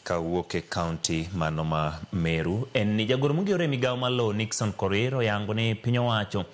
Kawuok e kaunti mano ma Meru en ni jagoro mongirore e migawo mar lowo Nixon Korir oyango ni piny owacho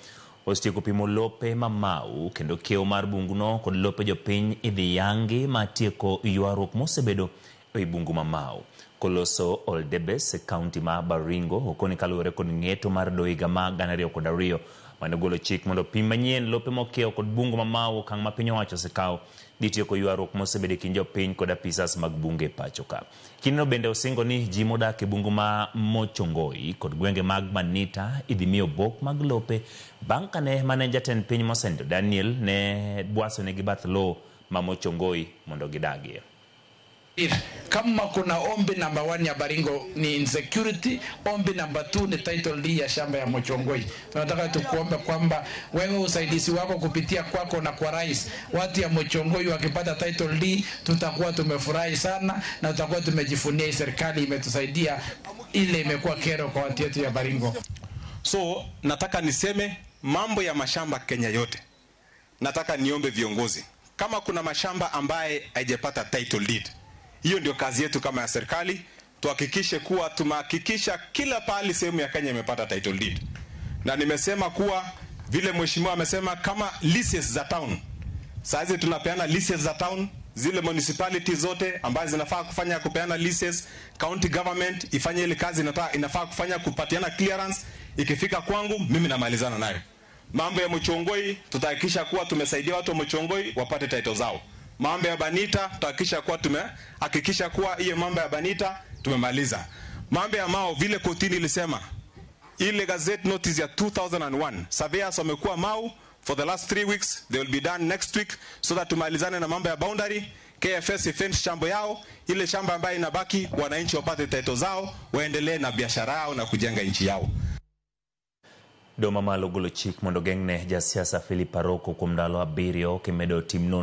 osetieko pimo lope ma Mau kendo kiewo mar bunguno kod lope jopiny idhi yangi ma tieko ywaruok mosebedo e bungu ma Mau. Koloso Oldebes e kaunti ma Baringo okoni kaluwore kod ng'eto mar doho higa ma 2002 mane ogolo chik mondo pim manyien lope mokiewo kod bungu ma Mau, okang' ma piny owacho osekawo dhi tieko ywaruok mosebedo e kind jopiny kod apisas mag bunge e pacho ka. Kindeno bende osingo ni ji modak e bungu ma Mochongoi kod gwenge mag Banita idhi mi obok mag lope bang' kane mane jatend piny mosenindo Daniel ne bwasonegi bath lowo ma Mochongoi mondo gidagie. Kama kuna ombi namba 1 ya Baringo ni insecurity, ombi namba 2 ni title deed ya shamba ya Mochongoi. Tunataka tukuombe kwamba wewe usaidizi wako kupitia kwako na kwa rais, watu ya Mochongoi wakipata title deed tutakuwa tumefurahi sana na tutakuwa tumejivunia hii serikali imetusaidia, ile imekuwa kero kwa watu wetu ya Baringo. So nataka niseme mambo ya mashamba Kenya yote. Nataka niombe viongozi, kama kuna mashamba ambaye haijapata title deed, hiyo ndio kazi yetu kama ya serikali, tuhakikishe kuwa tumehakikisha kila pahali sehemu ya Kenya imepata title deed. Na nimesema kuwa vile mheshimiwa amesema, kama leases za town, saizi tunapeana leases za town, zile municipality zote ambazo zinafaa kufanya kupeana leases, county government ifanye ile kazi inafaa kufanya kupatiana clearance. Ikifika kwangu mimi namalizana nayo. Mambo ya Mochongoi tutahakikisha kuwa tumesaidia watu wa Mochongoi wapate title zao. Mambo ya Banita tutahakikisha kuwa tumehakikisha kuwa hiyo mambo ya Banita tumemaliza. Mambo ya Mau vile kotini ilisema, ile gazette notice ya 2001, surveyors wamekuwa Mau for the last 3 weeks, they will be done next week so that tumalizane na mambo ya boundary. KFS ifence shamba yao, ile shamba ambayo inabaki wananchi wapate title zao, waendelee na biashara yao na kujenga nchi yao. Doho mamalo ogolo chik mondo ogeng'ne jasiasa Philip Aroko kuom ndalo 7 kimedo tim nonro.